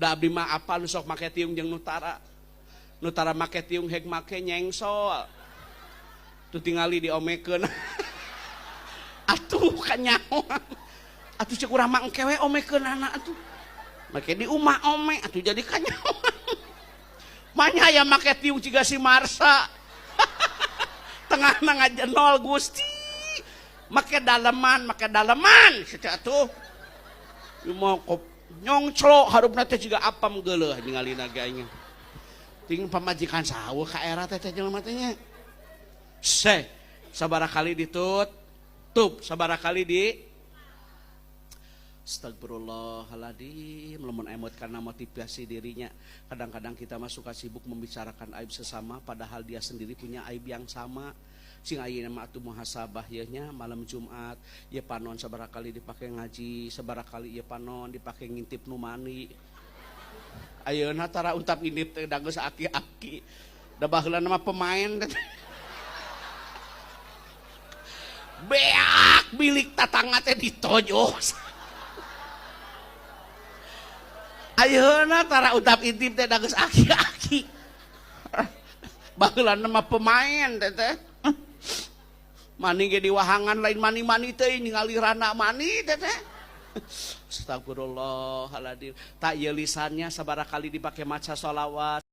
Da abdi mah apa nu sok make tiung jeung nu tara. Nu tara make tiung heg make nyengsol. Tuh tingali diomekeun. Atuh kanyahoan. Atuh cek urang mah engke we omekeunana atuh. Make di umah ome atuh jadi kanyahoan. Manya aya make tiung ciga si Marsa. Tengahna ngajenol Gusti. Make daleman saca atuh. Ieu mah kop nyongclo harupna teh jiga apam geuleuh ningalina ge aing. Ting pamajikan saha ka era teh teh jelema teh nya. Se, sabaraha kali ditutup, sabaraha kali di Astagfirullahaladzim, lamun emot karena motivasi dirinya. Kadang-kadang kita mah suka sibuk membicarakan aib sesama, padahal dia sendiri punya aib yang sama. Sing ayeuna mah atuh muhasabah ieu nya malam Jumat, ieu panon sabaraha kali dipake ngaji, sabaraha kali ieu panon dipake ngintip nu mani. Ayeuna tara untap intip teh da geus aki-aki. Da baheula mah pemain teh. Beak bilik tatangga teh ditojos. Ayeuna tara utap intip teh da geus aki-aki. Baheula mah pemain teh teh. Mani ge diwahangan lain mani-mani teh ningali rana mani teh teh. Astagfirullahaladzim. Tak ieu lisannya sabaraha kali dipake maca sholawat.